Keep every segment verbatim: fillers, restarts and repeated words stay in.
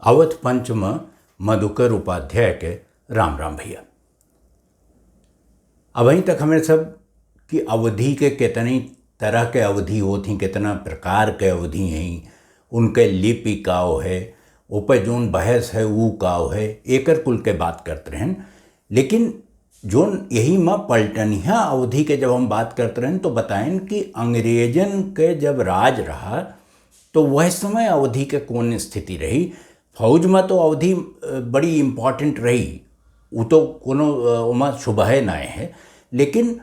अवध पंच म मधुकर उपाध्याय के राम राम भइया। अबहीं तक हमरे सब कि अवधी के केतनी तरह के अवधी होत ही, केतना प्रकार के अवधी हैं, उनके लिपि काव है, ओपे जौन बहस है ऊ काव है, एकर कुल के बात करत रहन। लेकिन जौन यही म पलटनिया अवधी के जब हम बात करत रहन तो बताएन कि अंग्रेजन के जब राज रहा तो वह समय अवधी के कौन स्थिति रही। फौज म तो अवधी, अ, बड़ी important रही, उ तो कोनो, अ, ओमा शुबहे नाय है, लेकिन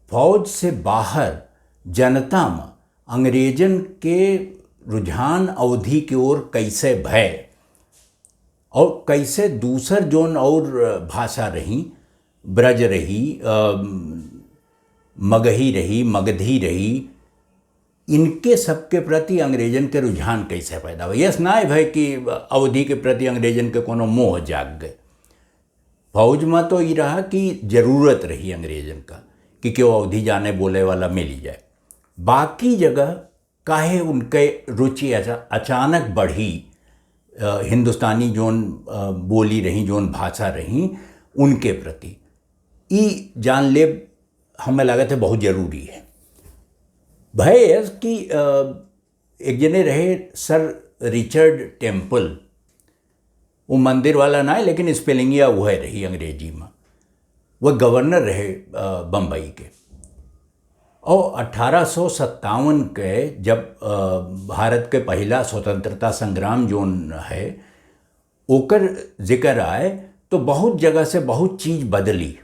फौज से बाहर जनता म अंग्रेजन के रुझान अवधी के ओर कैसे भय और कैसे दूसर जौन और भाषा रही, ब्रज रही, अ, मगही रही, मगधी रही, इनके सबके प्रति अंग्रेजन के रुझान कैसे पैदा हुआ। यस नाय भय कि अवधी के प्रति अंग्रेजन के कोनो मोह जाग गए। फौज में तो ई रहा कि जरूरत रही अंग्रेजन का कि केहू अवधी जाने बोले वाला मिली जाए। बाकी जगह काहे उनके रुचि अचा-, अचानक बढ़ी, अ, हिंदुस्तानी जौन, अ, बोली रही, जौन भाषा रही, उनके प्रति। ई जान लेब हमें लागत है बहुत जरूरी है। भय यस कि, अ, एक जने रहे सर रिचर्ड टेम्पल, वो मंदिर वाला ना है, लेकिन स्पेलिंगिया वो है रही अंग्रेजी में। वो गवर्नर रहे, अ, बम्बई के। और अठारह सौ सत्तावन के जब, अ, भारत के पहला स्वतंत्रता संग्राम जोन है, ओकर जिक्र आए, तो बहुत जगह से बहुत चीज बदली।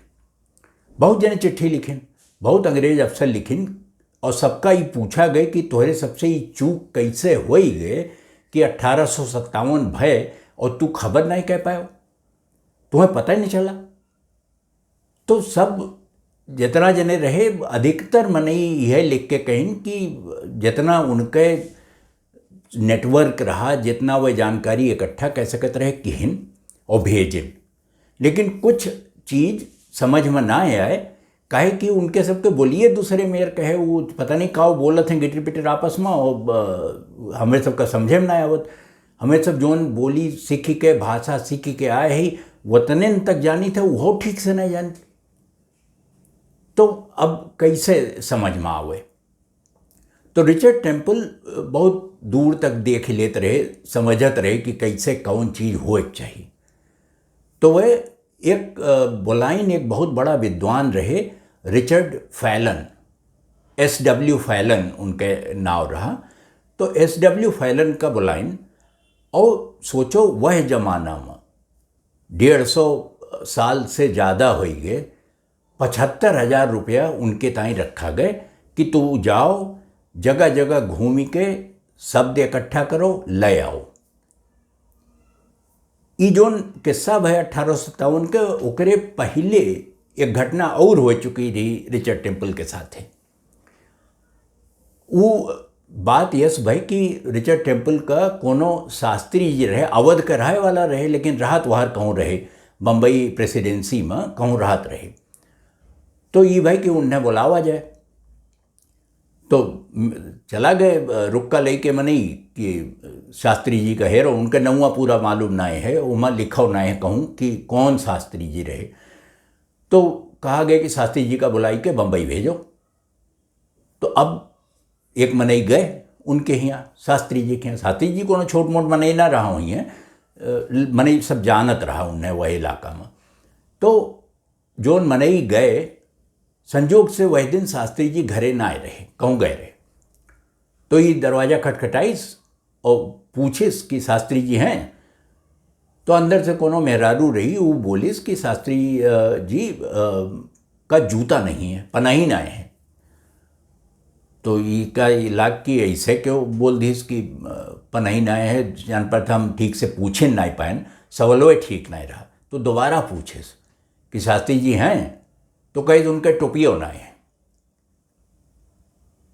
बहुत जने चिट्ठी लिखिन, बहुत अंग्रेज अफसर लिखिन, और सबका ई पूछा गए कि तोहरे सबसे ई चूक कैसे होई गए कि अठारह सौ सत्तावन भय और तू खबर नहीं कह पायो, तुम्हें पता ही नहीं चला। तो सब जितना जने रहे, अधिकतर मनई यह लिख के कहिन कि जितना उनके network रहा, जितना वह जानकारी इकट्ठा कर सकत रहे, किहिन और भेजिन। लेकिन कुछ चीज समझ में ना आए, काहे कि उनके सबके बोलिए दूसरे मेर कहे, वो पता नहीं का वो बोलत हैं गिटर पिटर आपस में, और, अ, हमें सबका समझे में ना आवत। हमें सब जौन बोली सीख के, भाषा सीख के आए ही, वतने तक जानी थे, वो ठीक से नहीं जानी। तो अब कैसे समझ में आवे? तो रिचर्ड टेम्पल बहुत दूर तक देख लेत रहे, समझत रहे कि कैसे कौन चीज होए के चाहिए। तो वह एक, अ, बोलाइन एक बहुत बड़ा विद्वान रहे, रिचर्ड फैलन, एस डब्ल्यू फैलन उनके नाव रहा। तो एस डब्ल्यू फैलन का बोलाइन और सोचो वह जमाना में डेढ़ सौ साल से ज़्यादा होई गए, पचहत्तर हजार रुपया उनके ताई रखा गए कि तू जाओ, जगह जगह घूमी के शब्द इकट्ठा करो, ले आओ। ई जोन किस्सा भय अठारह सौ सत्तावन के, ओकरे पहिले एक घटना और हो चुकी रही रिचर्ड टेम्पल के साथे। उ बात यस भय कि रिचर्ड टेम्पल का कोनो शास्त्री जी रहे, अवध के रहे वाला रहे, लेकिन रहत वहार कहूँ रहे, बम्बई प्रेसिडेंसी में कहूँ रहत रहे। तो ई भय कि उन्हें बुलावा जाए। तो म-, चला गए, अ, रुक्का लेके मनई कि शास्त्री जी का हेरो, उनका नौवा पूरा मालूम नाय है, ओमा लिखो नाय है कहूँ कि कौन शास्त्री जी रहे। तो कहा गया कि शास्त्री जी का बुलाई के बम्बई भेजो। तो अब एक मनई गए उनके हियाँ, शास्त्री जी के हियाँ। शास्त्री जी कोनो छोट मोट मनई ना रहा हुई हैं, अ, मनई सब जानत रहा उन्हें वह इलाका में। तो जोन मनई गए, संजोग से वह दिन शास्त्री जी घरे ना आए रहे, कहूँ गए रहे। तो ये दरवाजा खटखटाइस और पूछिस कि शास्त्री जी हैं? तो अंदर से कोनो मेहरारू रही, वो बोलिस कि शास्त्री, अ, जी, अ, का जूता नहीं है, पनाही ना है। तो ई का ई लाग कि ऐसे क्यों बोल दिस कि, अ, पनाही ना है, जान पर हम ठीक से पूछे ना पाएन, सवालो ठीक ना रहा। तो दोबारा पूछिस कि शास्त्री जी हैं? तो कहे उनके टोपियो ना है।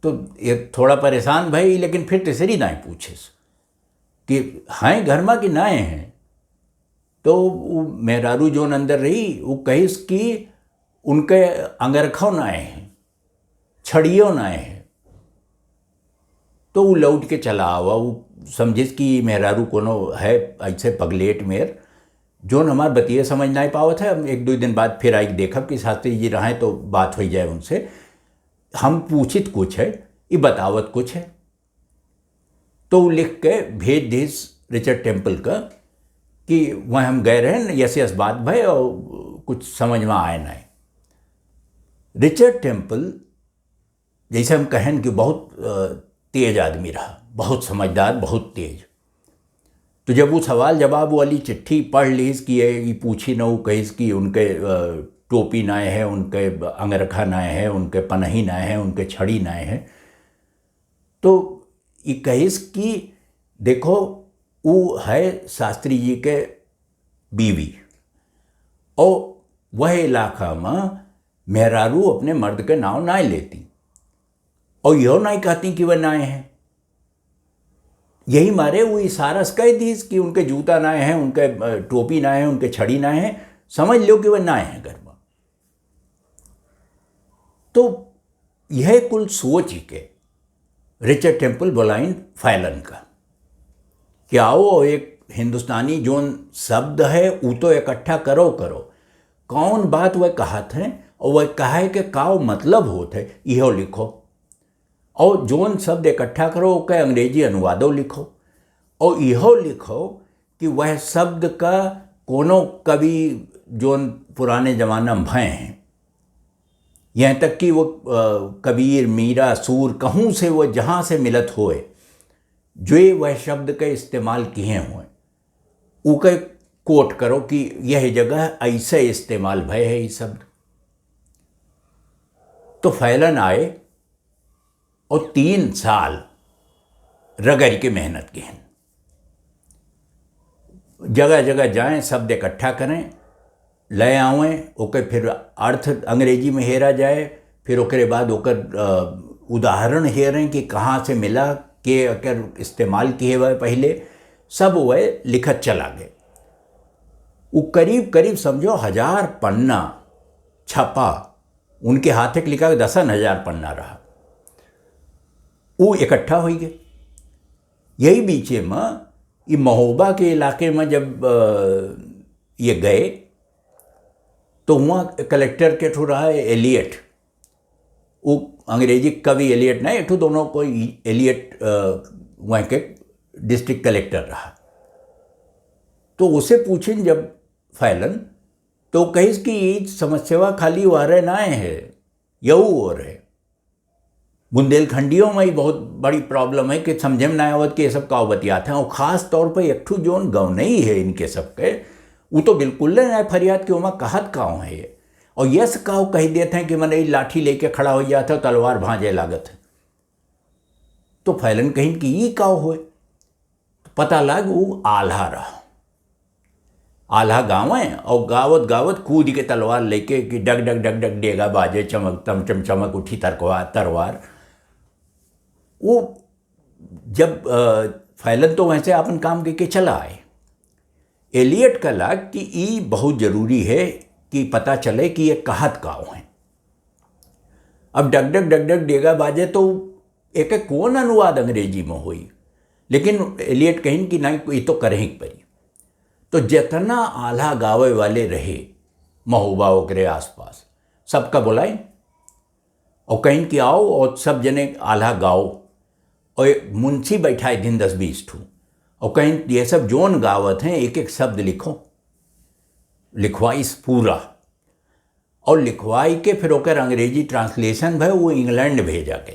तो ये थोड़ा परेशान भई, लेकिन फिर तीसरी दाई पूछिस कि हैं घर में कि नाय हैं? तो वो मेहरारू जोन अंदर रही, वो कहिस कि उनके अंगरखो नाय हैं, छड़ियो नाय हैं। तो वो लौट के चला आवा, वो समझिस कि मेहरारू कोनो है ऐसे पगलेट मेर, जोन हमार बतिये समझ नाहीं पावत है। हम एक दुइ दिन बाद फिर आइके देखब कि शास्त्री जी रहें तो बात होइ जाए उनसे। हम पूछित कुछ है, ई बतावत कुछ है। तो ऊ लिख के भेज दिस रिचर्ड टेम्पल का कि वह हम गए रहे, यस यस बात भय और कुछ समझ में आए नाहीं। रिचर्ड टेम्पल, जैसे हम कहेन कि बहुत, अ, तेज आदमी रहा, बहुत समझदार, बहुत तेज। तो जब वो सवाल जवाब वाली चिट्ठी पढ़ लीस कि ये, ये पूछी न, वो कहिस कि उनके, अ, टोपी नाय है, उनके अंगरखा नाय है, उनके पनही नाय है, उनके छड़ी नाय है, तो ये कहिस कि देखो, वो है शास्त्री जी के बीवी, और वह इलाका में मेहरारू अपने मर्द के नाव नाय लेती, और यो नाय कहती कि वह नाय है। यही मारे वो इशारा से कह दीस कि उनके जूता नाय है, उनके, अ, टोपी नाय है, उनके छड़ी नाय है, समझ लो कि वह नाय है घर में। तो यह कुल सोच के रिचर्ड टेम्पल बोलाइन फैलन का कि आओ, एक हिंदुस्तानी जोन शब्द है, ऊ तो इकट्ठा करो, करो, कौन बात वह कहत हैं और वह कहे के का मतलब होत है, इहो लिखो। और जोन शब्द इकट्ठा करो, ओके अंग्रेजी अनुवादो लिखो, और इहो लिखो कि वह शब्द का कोनो कवि जोन पुराने जमाना में भय हैं, यहाँ तक कि वो, अ, कबीर, मीरा, सूर, कहूँ से वो जहाँ से मिलत होए, जो वह शब्द के इस्तेमाल किए होए, उके कोट करो कि यह जगह ऐसे इस्तेमाल भय है ये शब्द। तो फैलन आए और तीन साल रगड़ के मेहनत किहन। जगह जगह जाएं, शब्द इकट्ठा करें, ले आवें, ओके फिर अर्थ अंग्रेजी में हेरा जाए, फिर ओकरे बाद ओकर, अ, उदाहरण हेरें कि कहाँ से मिला, के एकर इस्तेमाल किए हुए पहले, सब वह लिखत चला गए। वो करीब करीब समझो हजार पन्ना छपा, उनके हाथे के लिखा दसन हजार पन्ना रहा, वो इकट्ठा होइ गए। यही बीचे में ये महोबा के इलाके में जब, अ, ये गए, तो वहाँ कलेक्टर के ठो रहा है एलियट, वो अंग्रेजी कवि एलियट ना, एक ठो दोनों कोई एलियट, अ, वहाँ के डिस्ट्रिक्ट कलेक्टर रहा। तो उसे पूछिन जब फैलन, तो कहिस कि ई समस्या खाली वहरे ना है, यहू और है। बुंदेलखंडियों में ही बहुत बड़ी प्रॉब्लम है कि समझे में ना आवत कि ये सब का बतियात हैं। और खास तौर पर एक ठो जोन गवनई है इनके सबके, वो तो बिल्कुल ले ना फरियाद कि ओमा कहत काव है ये। और यस काव कह देते हैं कि मने ई लाठी लेके खड़ा हो जाता है, तलवार भांजे लागत है। तो फैलन कहिन कि ई काव होए? तो पता लाग वो आल्हा रहा। आल्हा गावें और गावत गावत कूद के तलवार लेके कि डग डग डग डग डेगा बाजे, चमक तम चम चमक उठी तरकवा-, तरवार। वो जब, अ, फैलन तो वैसे अपन काम के, के चला आए, एलियट का लाग कि ई बहुत जरूरी है कि पता चले कि ये कहत काव हैं। अब डग डग डग डग डेगा बाजे तो एके कौन अनुवाद अंग्रेजी में होई, लेकिन एलियट कहिन कि नहीं, ये तो करही के पड़ी। तो जितना आल्हा गावे वाले रहे महोबा ओकरे आसपास, सबका बुलाइन और कहिन कि आओ और सब जने आल्हा गाओ। और एक मुंशी बैठाए दिन दस बीस ठू और कहिन, ये सब जोन गावत हैं, एक एक शब्द लिखो। लिखवाइस पूरा और लिखवाई के फिर ओकर अंग्रेजी ट्रांसलेशन भय, वो इंग्लैंड भेजा के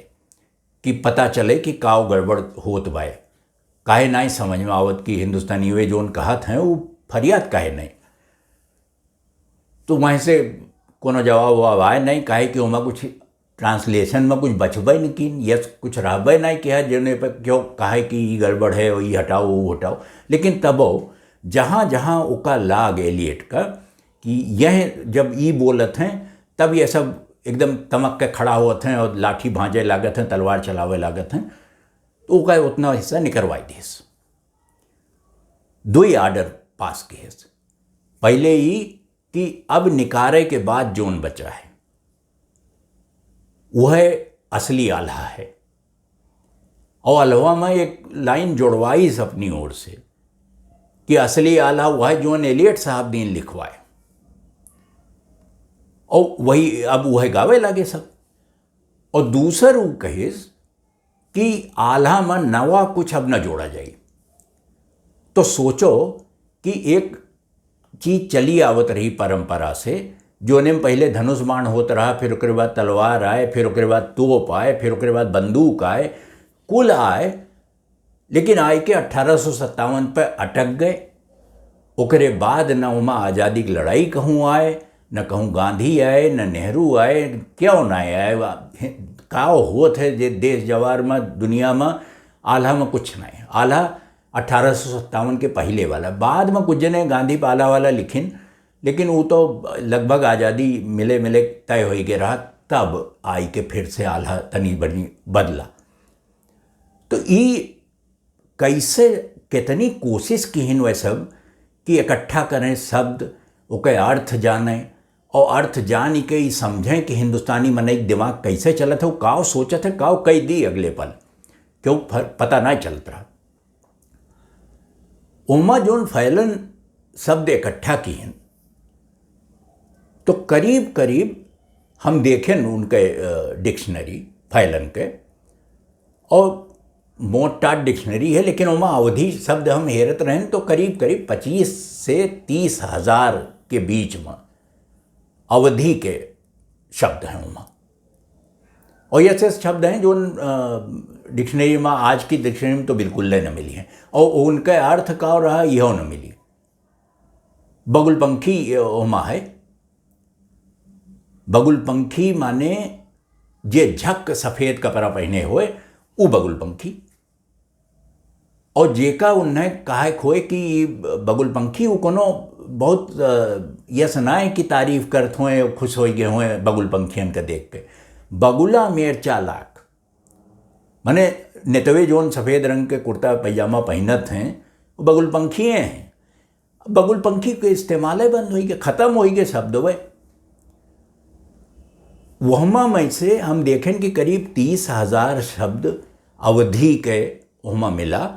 कि पता चले कि काव गड़बड़ होत बाय, काहे नाई समझ में आवत कि हिंदुस्तानी वे जोन कहत हैं, वो फरियाद काहे नहीं। तो वहीं से कोनो जवाब ववाब आए नहीं, काहे कि ओमा कुछ ट्रांसलेशन में कुछ बचबे नहीं किन, यस कुछ रहबे नहीं किया, जेने पे क्यों काहे कि ई गड़बड़ है, ई हटाओ, वो हटाओ। लेकिन तबो जहाँ जहाँ ओका लाग एलियट का कि यह जब ई बोलत हैं, तब ये सब एकदम तमक के खड़ा होत हैं और लाठी भांजे लागत हैं, तलवार चलावे लागत हैं। तो ओका उतना हिस्सा निकरवाई दिस। दुई ऑर्डर पास किहिस। पहले ई कि अब निकारे के बाद जोन बचा है, वह असली आल्हा है। और अलहवा में एक लाइन जोड़वाइस अपनी ओर से कि असली आल्हा वह है जौन एलियट साहब दीन लिखवाए। और वही अब वह गावे लागे सब। और दूसर ऊ कहिस कि आल्हा में नवा कुछ अब न जोड़ा जाई। तो सोचो कि एक चीज चली आवत रही परंपरा से, जोने में पहिले धनुष बाण होत रहा, फिर ओकरे बाद तलवार आए, फिर ओकरे बाद तोप आए, फिर ओकरे बाद बंदूक आए, कुल आए, लेकिन आए के अठारह सौ सत्तावन पे अटक गए। ओकरे बाद न ओमा आज़ादी की लड़ाई कहूँ आए, न कहूँ गांधी आए, न नेहरू आए, क्यों ना आए? वा-, का होत है जे देश जवार में, दुनिया में, आल्हा में कुछ नहीं। आल्हा अठारह सौ सत्तावन के पहिले वाला, बाद में कुछ जने गांधी पाला वाला लिखिन, लेकिन वो तो लगभग आज़ादी मिले मिले तय होई के रहा, तब आई के फिर से आल्हा तनी बनी बदला। तो ई कैसे, कितनी कोशिश किहिन वह सब कि इकट्ठा करें शब्द, ओके अर्थ जाने, और अर्थ जान के ई समझें कि हिंदुस्तानी मनई के दिमाग कैसे चलत है, काव सोचत है, काव कई दी अगले पल, क्यों फ-, पता ना चलत रहा। ओमा जोन फैलन शब्द इकट्ठा किहिन, तो करीब करीब हम देखें उनके, अ, डिक्शनरी फैलन के, और मोट टाट डिक्शनरी है, लेकिन ओमा अवधी शब्द हम हेरत रहेन तो करीब करीब पच्चीस से तीस हजार के बीच में अवधी के शब्द हैं ओमा। और ये ऐसे शब्द हैं जो, अ, डिक्शनरी में, आज की डिक्शनरी में तो बिल्कुल न मिली हैं, और उनका अर्थ का रहा, यह न मिली। बगुलपंखी ओमा है। बगुलपंखी माने जे झक सफेद कपड़ा पहने होए, उ बगुलपंखी। और जेका उन्हें कहे खोए कि बगुलपंखी, उ कोनो बहुत, अ, यस ना है कि तारीफ करत होए, खुश होई गए होए बगुलपंखियन के देख के। बगुला मेर चालाक, माने नेतवे जोन सफेद रंग के कुर्ता पैजामा पहनत हैं, वो बगुलपंखिए हैं। बगुलपंखी के इस्तेमाले बंद होई गए, खत्म होई गए शब्द वे। वहमा में से हम देखें कि करीब तीस हजार शब्द अवधी के ओहमा मिला।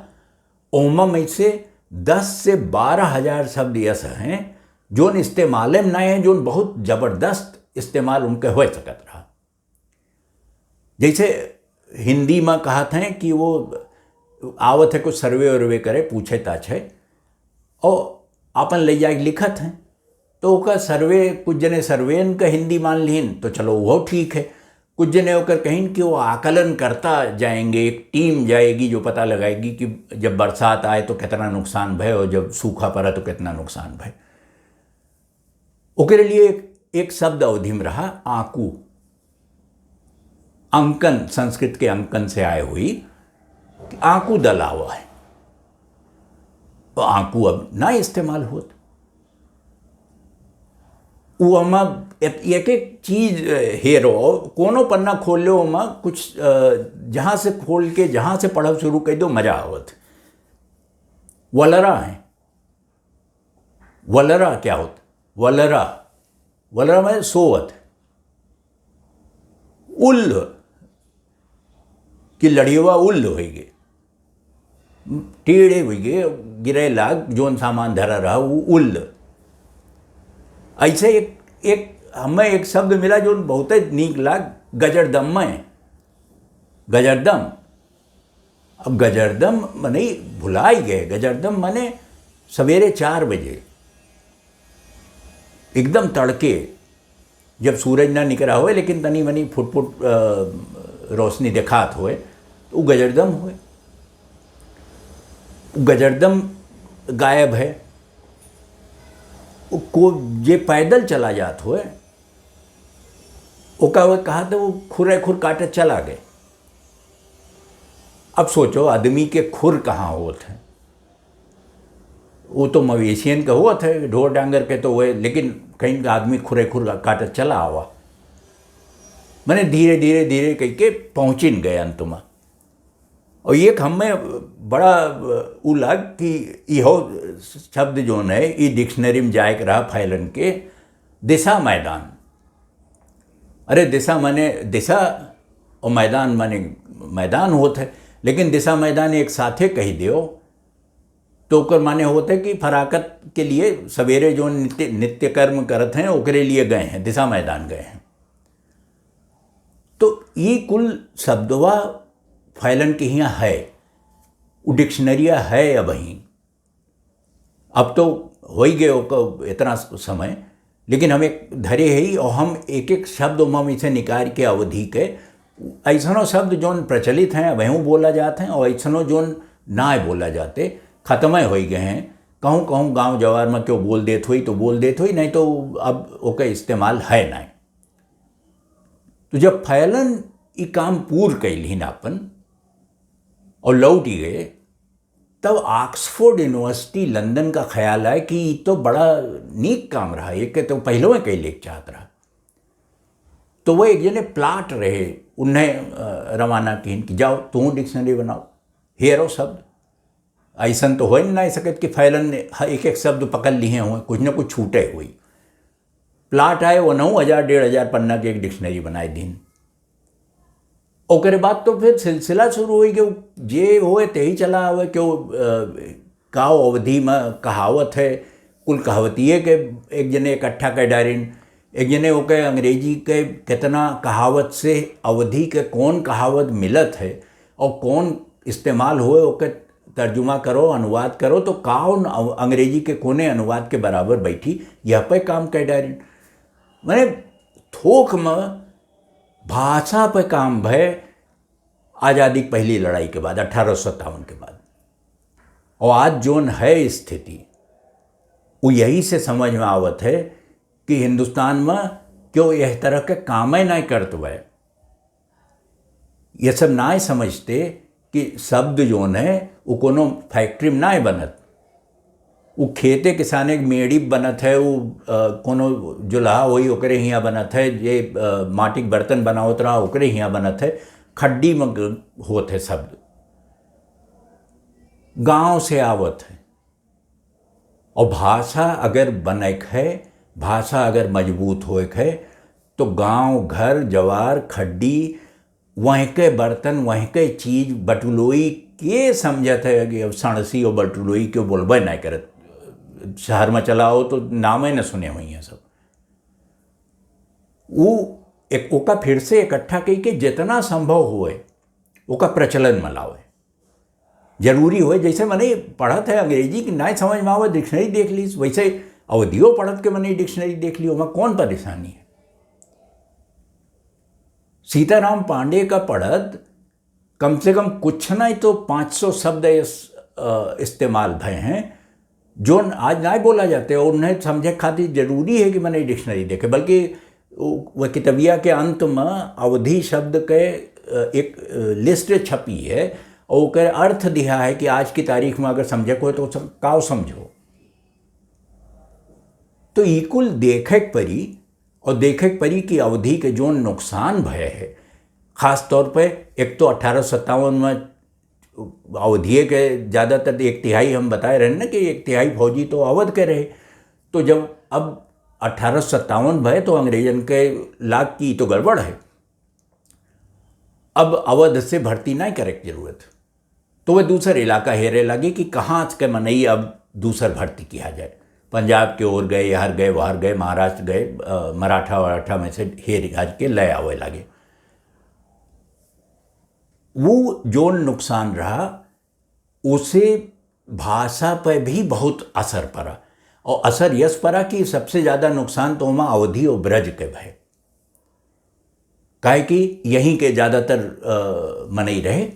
ओहमा में से दस से बारह हजार शब्द यस हैं जोन इस्तेमाले में ना हैं, जोन बहुत जबरदस्त इस्तेमाल उनके हो सकत रहा। जैसे हिंदी में कहत हैं कि वो आवत है कुछ सर्वे वर्वे करे, पूछे ताछे, और आपन ले जाके लिखत हैं, तो ओकर सर्वे, कुछ जने सर्वेन का हिंदी मान लिहिन, तो चलो वो ठीक है। कुछ जने ओकर कहिन कि वो आकलन करता जाएंगे, एक टीम जाएगी जो पता लगाएगी कि जब बरसात आए तो कितना नुकसान भय और जब सूखा पड़ा तो कितना नुकसान भय। ओकरे लिए एक, एक शब्द अवधी में रहा, आंकू। अंकन, संस्कृत के अंकन से आए हुई कि आंकू दल आवा है। तो आंकू अब ना इस्तेमाल होत। वो हम एक, एक, एक चीज, अ, हेरो, कोनो पन्ना खोल लो, ओमा कुछ, अ, जहाँ से खोल के, जहाँ से पढ़ब शुरू कर दो, मजा आवत। वलरा है। वलरा क्या होत? वलरा, वलरा में सोवत। उल्ल, कि लड़ियवा उल्ल होई गे, टेढ़े होई गे, गिरे लाग, जोन सामान धरा रहा, वो उल्ल। ऐसे एक, एक, हमें एक शब्द मिला जो बहुत नीक लाग, गजरदम में, गजरदम। अब गजरदम मने भुलाई गए, गजरदम मने सवेरे चार बजे एकदम तड़के, जब सूरज ना निकरा होए, लेकिन तनी मनी फुट फुट, अ, रोशनी देखात होए, तो उ गजरदम होए। उ गजरदम गायब है। उ को, जे पैदल चला जात होए, ओका वो कहा तो वो खुरे खुर काटे चला गए। अब सोचो, आदमी के खुर कहाँ होत है? वो तो मवेशियन के होत है, ढोर डांगर के तो हुए, लेकिन कहीं का आदमी खुरे खुर काटत चला आवा। मने धीरे, धीरे, धीरे कह के पहुँचिन गए अंत में। और एक हमें बड़ा उ लग कि इहो शब्द जोन है, ई डिक्शनरी में जाए के रहा फैलन के, दिशा मैदान। अरे, दिशा माने दिशा और मैदान माने मैदान होत है। लेकिन दिशा मैदान एक साथे कहि देओ, तो ओकर माने होत है कि फराकत के लिए सवेरे जो नित्य, नित्य कर्म करत हैं, ओकरे लिए गए हैं, दिशा मैदान गए हैं। तो ई कुल शब्दवा फैलन के हियाँ है, उ डिक्शनरिया है अबहीं। अब तो होइ गए ओकर इतना समय, लेकिन हम एक धरे ही और हम एक एक शब्द ओमा में से निकाल के अवधी के, ऐसनो शब्द जौन प्रचलित हैं, वहूँ बोला जात हैं, और ऐसनो जौन ना बोला जाते, खत्म होइ गए हैं। कहूँ कहूँ गाँव जवार में क्यों बोल देत होई तो बोल देत होई, नहीं तो अब ओकर इस्तेमाल है नहीं। तो जब फैलन ई काम पूर कैलिन आपन और लौटि गए, तब ऑक्सफोर्ड यूनिवर्सिटी लंदन का ख्याल आए कि ई तो बड़ा नीक काम रहा, एक के तो पहले में कई लेके चाहत रहा। तो वो एक जने प्लाट रहे, उन्हें अ, रवाना किहिन कि जाओ तू डिक्शनरी बनाओ, हेरो शब्द। ऐसन तो हो नहीं सकत कि फैलन ने ह-, एक एक शब्द पकड़ लिए हुए, कुछ न कुछ छूटे हुई। प्लाट आए, वो नौ हजार, डेढ़ हजार पन्ना के एक डिक्शनरी बनाए दिन। ओकरे बाद तो फिर सिलसिला शुरू होइ गयो, जे होए तेही चला आवे, क्यों, अ, का अवधी में कहावत है, कुल कहावतिये के एक जने इकट्ठा कर डारिन, एक जने ओके अंग्रेजी के कितना कहावत से अवधी के कौन कहावत मिलत है और कौन इस्तेमाल होए, ओके तर्जुमा करो, अनुवाद करो, तो कौन अव-, अंग्रेजी के कोने अनुवाद के बराबर बैठी, यह पे काम कर डारिन। मैंने थोक में भाषा पे काम भय आज़ादी के पहली लड़ाई के बाद, अठारह सौ सत्तावन के बाद। और आज जोन है स्थिति, वो यही से समझ में आवत है कि हिंदुस्तान में क्यों यह तरह के कामें नहीं करत हुए। ये सब ना समझते कि शब्द जोन है, वो कोनो फैक्ट्री में ना बनत, वो खेते किसाने के मेड़ी बनत है, वो, अ, कोनो जुल्हा होई, ओकरे हियाँ बनत है, जे, अ, माटी के बर्तन बनावत रहा, ओकरे हियाँ बनत है, खड्डी में ग-, होत है शब्द, गाँव से आवत है। और भाषा अगर बनैक है, भाषा अगर मजबूत होएक है, तो गाँव, घर, जवार, खड्डी, वहीं के बर्तन, वहीं के चीज, बटुलोई के समझत है कि अब सणसी और बटुलोई क्यों बोलबे नहीं करत। शहर में चला आओ तो नामे न सुने हुई हैं सब। वो एक, ओका फिर से इकट्ठा कई के जितना संभव होए, ओका प्रचलन में लावे। जरूरी होए, जैसे मने पढ़त है अंग्रेजी की नहीं समझ में आवे, डिक्शनरी देख ली, वैसे अवधियो पढ़त के मने डिक्शनरी देख ली, ओमा कौन परेशानी है? सीताराम पांडे का पढ़त कम से कम कुछ नहीं तो पाँच सौ शब्द इस, अ, इस्तेमाल भए हैं, जो आज नहीं बोला जाते और उन्हें समझे खातिर जरूरी है कि मने डिक्शनरी देखे, बल्कि वो, वो किताबिया के अंत में अवधी शब्द के, अ, एक, अ, लिस्ट छपी है और ओकर अर्थ दिया है कि आज की तारीख में अगर समझे को है तो सम-, काव समझो। तो ई कुल देखे के परी और देखे के परी कि अवधी के जोन नुकसान भय है, खास तौर पे एक तो अठारह सत्तावन में अवधिये के ज़्यादातर एक तिहाई हम बताए रहे ना कि एक तिहाई फौजी तो अवध के रहे। तो जब अब अठारह सत्तावन भय तो अंग्रेजन के लाग की तो गड़बड़ है, अब अवध से भर्ती नहीं करे के जरूरत। तो वह दूसर इलाका हेरे लगे कि कहाँ के मनई अब दूसर भर्ती किया जाए। पंजाब के ओर गए, यहाँ गए, वहाँ गए, महाराष्ट्र गए, अ, मराठा वराठा में से हेर आज के ले आवे लगे। वो जोन नुकसान रहा, उसे भाषा पर भी बहुत असर पड़ा। और असर यस पड़ा कि सबसे ज़्यादा नुकसान तो ओमा अवधी और ब्रज के भय, काहे कि यहीं के ज़्यादातर, अ, मनई रहे।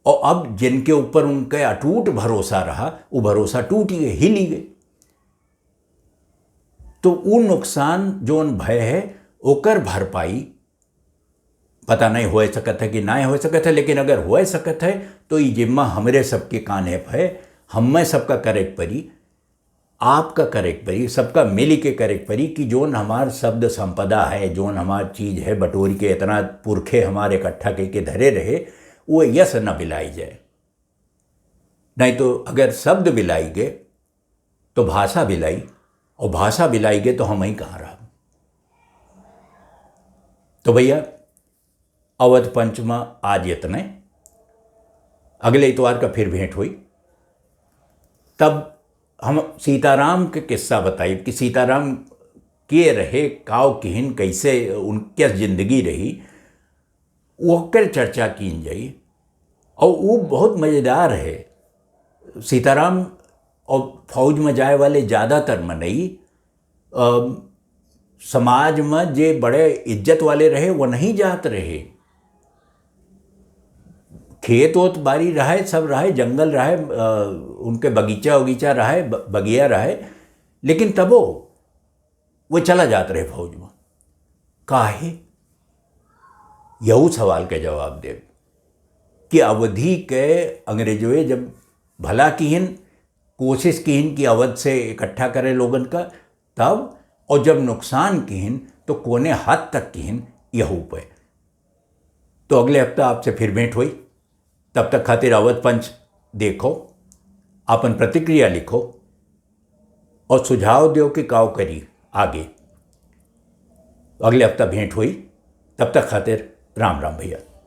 और अब जिनके ऊपर उनके अटूट भरोसा रहा, वो भरोसा टूट गए, हिली गए। तो वो नुकसान जोन भय है, ओकर भरपाई पता नहीं हो सकत है कि नहीं हो सकत है, लेकिन अगर हो सकत है, तो ये जिम्मा हमरे सबके कान्हे पे है, हमें सबका करे के परी, आपका करे के परी, सबका मिली के करे के परी कि जोन हमार शब्द संपदा है, जोन हमार चीज है, बटोरी के इतना पुरखे हमारे इकट्ठा के, के धरे रहे, वो यस न बिलाई जाए। नहीं तो अगर शब्द बिलाई गए, तो भाषा बिलाई, और भाषा बिलाई गए, तो हम ही कहाँ रहा। तो भैया, अवध पंच में आज इतने। अगले इतवार का फिर भेंट होई। तब हम सीताराम के किस्सा बताइब कि सीताराम के रहे, काव किहिन, कैसे उनके जिंदगी रही, ओकर चर्चा कीन जाई। और वो बहुत मज़ेदार है। सीताराम और फौज में जाए वाले ज़्यादातर मनई, अ, समाज में जे बड़े इज्जत वाले रहे, वो नहीं जात रहे। खेत ओत बारी रहे, सब रहे, जंगल रहे, अ, उनके बगीचा उगीचा रहे, ब-, बगिया रहे, लेकिन तबो वो चला जात रहे फौज में। काहे? यहू सवाल के जवाब देब कि अवधी के अंग्रेजोए जब भला किहिन, कोशिश किहिन कि अवध से इकट्ठा करे लोगन का, तब, और जब नुकसान किहिन तो कोने हद तक किहिन, यहू पे। तो अगले हफ्ता आपसे फिर भेंट होई। तब तक खातिर अवध पंच देखो, आपन प्रतिक्रिया लिखो और सुझाव दियो कि काव करी आगे। अगले हफ्ता भेंट होई, तब तक खातिर राम राम भैया।